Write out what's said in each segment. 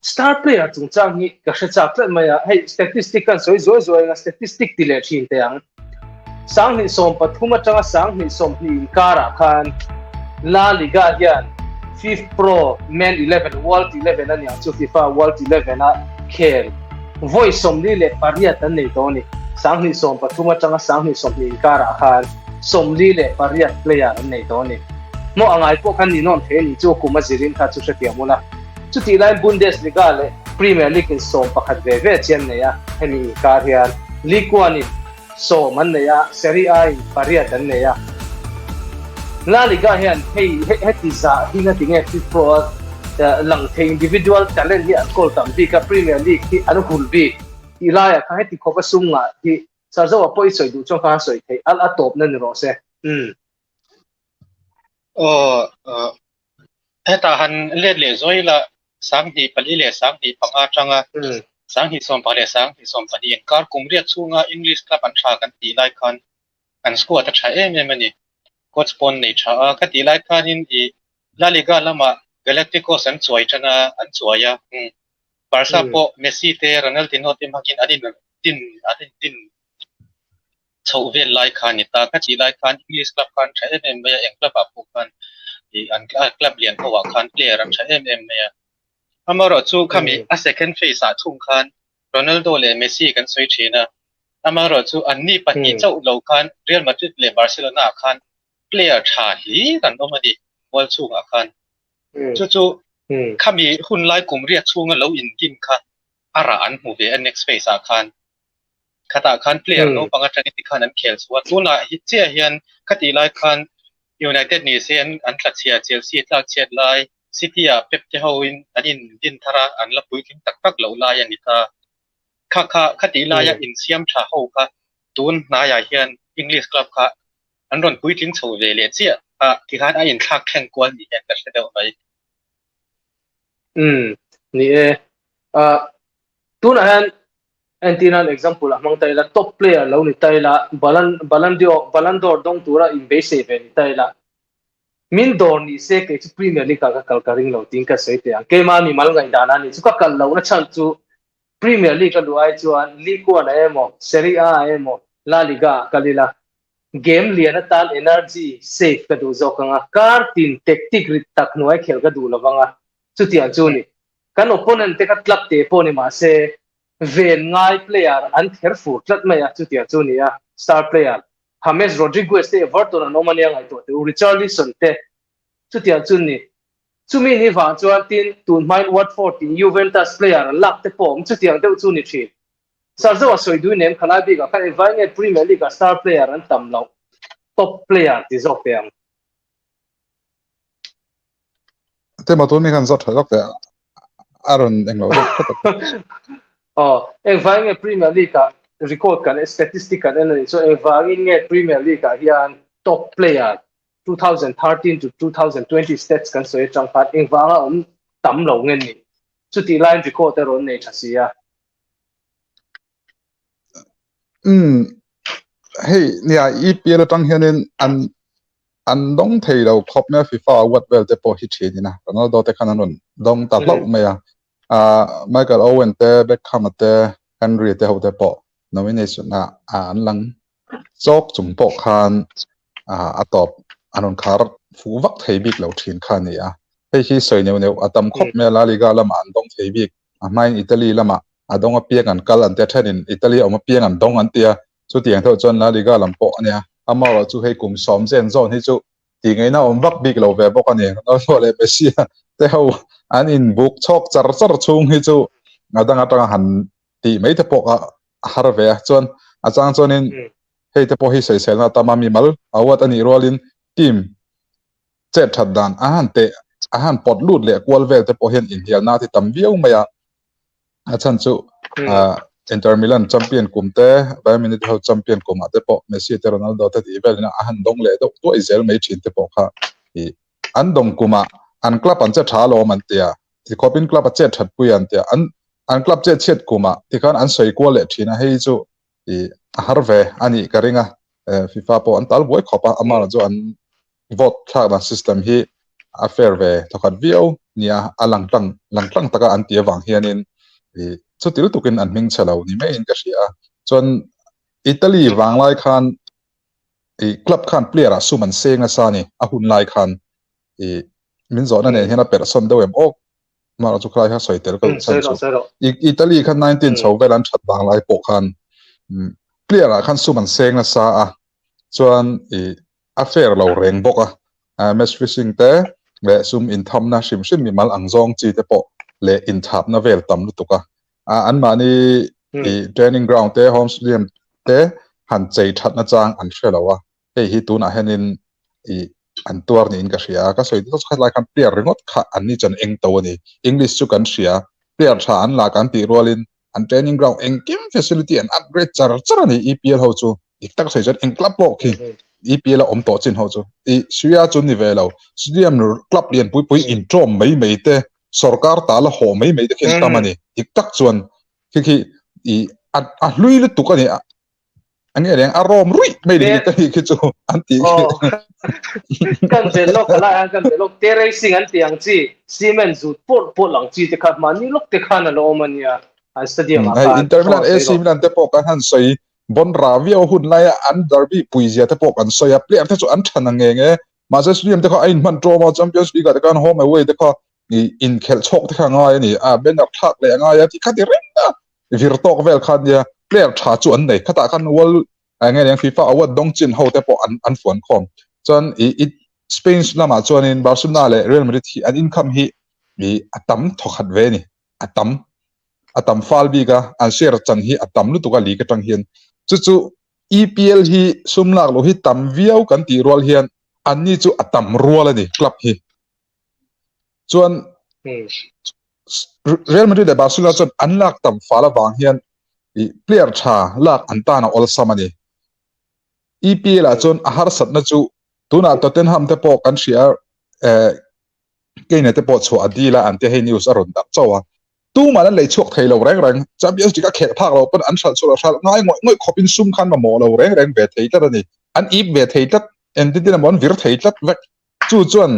Star player chungchang hi ka hre chak tlat mai a, hei statistic kan sawi zuai zuai anga statistic ti leh thin teh ang. 2013 atanga 2020 inkarah khan La Liga hian FIFPro Men 11 World 11 a niang chu FIFA World 11 a khel vawi 48 an nei tawh a ni. 2013 atanga 2020 inkarah khan 48 player an nei tawh a ni. Hmaw a ngai pawh khan ninawn thei a ni chu a kum a zirin kha chu hrethiam ula. Chutih laiin Bundesliga leh Premier League in 11 ve ve chi an nei a, hemi inkar hian Ligue 1 in sawm an nei a, Serie A in pariat an nei a. La Liga hian hei heti zah hi nga tinge FIFPro a lang thei individual talent hi an kawl tam bik a, Premier League hi an hul bik tih laiah kha heti khawpa sum ngah hi Sarzoa pawh i sawi duh chuan kha a sawi theih a tawpna ni rawh se. Umm. Aw, Hetah han let leh zuai ila, 2004 leh 2005 atanga 2014 leh 2022 inkar kum riat chhunga English club an tha kan tih lai khan an squad a tha em em a ni. Coach pawn nei tha a, ka tih lai khanin i La Liga lamah Galacticos an chuai tan a, an chuai a. Barca pawh Messi te Ronaldinho te hmangin an in din an in din chhoh vel lai kha ni ta. Ka tih lai khan English club khan tha em em mai a, eng club ah pawh khan ih an club lian ho ah khan player an tha em em mai a. Amaherawhchu khami a second phase ah thung khan Ronaldo leh Messi kan sawi thin a, amaherawhchu anni pahnih chauh lo khan Real Madrid leh Barcelona ah khan player tha hlir an awm a ni mual chhungah khan. Chu chu khami hun lai kum riat chhunga lo indim kha a rah an hmu ve a next phase ah khan. Khatah khan player naupang atangin tikhan an khel chhuah a, tunah hi chiah hian khatih lai khan United ni se an an tlachhia Chelsea tlak chhiat lai City ah Pep te hoin an in din thar a, an la puitling tak tak loh lai a ni ta. Kha kha khatih laia insiam tha ho kha tun hnaiah hian English club kha an rawn puitling chho ve leh chiah a, tikhan a inthlak thleng kual ni hian ka hre deuh mai. Umm, ni e. Ah, tunah hian Entir nan example ah hmang ta ila, top player lo ni ta ila, Ballon Ballon d'Or Ballon d'Or dawng tura inbeisei ve ni ta ila, min dawr ni se kei chu Premier League ah ka kal ka ring lo tiin ka sawi teh ang. Keimah mi mal ngaihdan a ni chu ka kal lohna chhan chu Premier League a luh ai chuan League One ah emaw, Serie A ah emaw, La Liga ah kal ila, game lian atan energy save ka duh zawk ang a, kar tin tactic rit tak hnuai khel ka duh lovang a, chutiang chu ni. Kan opponent te kha club te pawh ni mahse ven ngai player an kher fur tlat mai a, chutiang chu ni a, star player James Rodriguez te Everton an awm a nia ngaihtuah teh u, Richarlison te chutiang chu ni. Chumi ni vang chuan tin tun hmain Watford in Juventus player an lak te pawh awm chutiang deuh chu ni thin. Sarzo a sawi dui nem khalai bikah khan engvai nge Premier League ah star player an tam loh, top player ti zawk teh ang. Te ma tun mi khan zawt tha zawk teh a rawn englo deuh phawt a. Aw, engvangin nge Premier League ah record kan statistic kan en a nih chuan engvangin nge Premier League ah hian top player 2013 to 2020 stats kan sawi atang khan engvanga awm tam lo nge ni? Chutih laiin record erawh an nei tha si a. Umm hei nia EPL atang hianin an an dawng thei lo khawp mai a FIFA award vel te pawh hi thin in a Ronaldo te khan an rawn dawng ta hlauh mai a ah Michael Owen te Beckham a te Henry te ho te pawh nomination ah an lang chawk chung pawh khan ah a tawp an rawn khar fuh vak thei bik lo thin kha a ni a hei hi sawi neuh neuh a tam khawp mai a La Liga lamah an dawng thei bik a hmain Italy lamah a dawng apiang an kal an tia thenin Italy a awm apiang an dawng an tia chutiang theuh chuan La Liga lam pawh a nia amaherawh chu hei kum sawm zen zawn hi chu tih ngaihna awm vak bik lo ve bawk a ni Ronaldo leh Messi te ho an inbuk chhawk char char chhung hi chu a dang atanga han tih mai te pawh a har ve a chuan a chang chuanin hei te pawh hi sawiselna a tam a mimal award a nih rualin team chet that dan a han teh a han pawt lut leh kual vel te pawh hian inhnialna a ti tam viau mai a a chhan chu Inter Milan champion kum te Bayern Munich ho champion kumah te pawh Messi te Ronaldo te tih velin a han dawng leh deuh tuai zel mai thin te pawh kha i an dawng kumah an club an che tha alawm an tia tikhawpin club a chet that pui an tia an an club chet chhiat kumah tikhan an sawi kual leh thin a hei chu i a har ve a nih ka ring a FIFA pawh an tal buai khawp a amah chu an vote thlak dan system hi a fair ve thawkhat viau. nia a lang tlang lang tlang taka an tih avang hianin ih chuti lutukin an hming chhe lo ni maiin ka hria a. Chuan Italy vanglai khan ih club khan player ah sum an seng nasa a ni a hun lai khan ih min zawhna nen hian a perh sawn deuh em awk mah chu khalai kha sawi tel ka duh chhan chu Italy khan 19 chho vel an that vang lai pawh khan player ah khan sum an seng nasa a chuan ih a fair lo reng bawk a match fixing te leh sum inthamna hrim hrim mimal ang zawng chi te pawh leh inthapna vel tam lutuk a an mahni ih training ground te home stadium te han chei thatna chang an hre lo a hei hi tunah hianin ih an tuar niin ka hria a, ka sawi deuh khat lai khan player ringawt kha an ni chuan eng to a ni. English chu kan hria, player tha an lak an tih rualin an training ground engkim facility an upgrade char char a ni EPL ho chu dik tak sawi chuan eng club pawh khi EPL a awm tawh chin ho chu ih Syria chu ni ve lo stadium club lian pui pui intawm mai mai te sorkar ta la haw mai mai te khi an tam a ni dik tak chuan khi khi ih a hlui lutuk a ni. Ange reng a rawm ruih mai ding ka hi khi chu an ti khi. Kan vel lawk alai an kan vel lawk te racing an ti ang chi cement zut pawlh pawlh ang chi te kha mahni lawk te khan a lo awm ania an stadium ah khan. Inter Milan AC Milan te pawh kan han sawi bon ra viau hun laia an derby pui zia te pawh kan sawi a player te chu an than ang nge nge mahse stadium te kha a inhman ṭawm a Champions League ah te khan home away te kha inkhelh chhawk te kha a ngai a ni a banner thlak leh a ngai a ti kha ti reng a vir tawk vel kha nia player tha chu an nei khatah khan world nge niang FIFA award dawng chin ho te pawh an an fuan khawm chuan i i Spain lamah chuanin Barcelona leh Real Madrid hi an income hi i a tam thawkhat ve ni a tam a tam fal bik a an share chan hi a tam lutuk a league atang hian chu chu EPL hi sum lak loh hi tam viau kan tih rual hian anni chu a tam rual a ni club hi Chuan Real Madrid leh Barcelona chuan an lak tam fal avang hian player tha lak an tan a awlsam a ni. EPL ah chuan a harsatna chu tunah Tottenham te pawh kan hria eh Kane te pawh chhuah a dil a an tia hei news a rawn darh chauh a. Tumah an lei chhuak thei lo reng reng. Champions League a khelh phak lo pawn an hralh chhuah lo hralh ngai ngawih ngawih khawpin sum khan mamawh lo reng reng ve thei tlat a ni. An ip ve thei tlat, engtin emaw an vir thei tlat vek. Chu chuan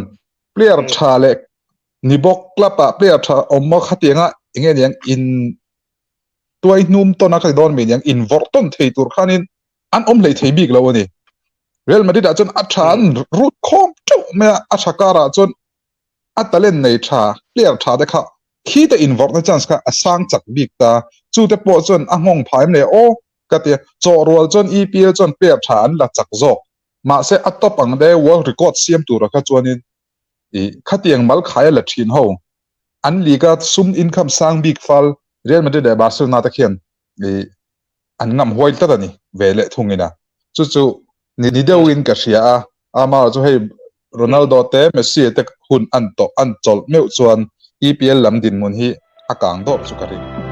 player tha leh ni bawk club ah player tha awm maw khatianga enge niang in tuai hnum tawn a ka ti dawn mi niang in vawrh tawn thei tur khanin an awm hlei thei bik lo a ni. Real Madrid ah chuan a tha an rut khawm teuh mai a, a tha karah chuan a talent nei tha player tha te kha khi te invawrhna chance kha a sang chak bik ta. Chu te pawh chuan a nghawng phai em le aw ka ti a, chawh rual chuan EPL chuan player tha an la chak zawk. Mahse a top ang de world record siam tura kha chuanin ih khatiang mal khai a la thin ho an league a sum income sang bik fal Real Madrid leh Barcelona te khian ih an ngam huai tlat a ni ve leh thungin a chu chu ni ni deuhin ka hria a amaherawh chu hei Ronaldo te Messi te hun an tawh an chawlh meuh chuan EPL lam dinhmun hi a kang dawrh chu ka ring.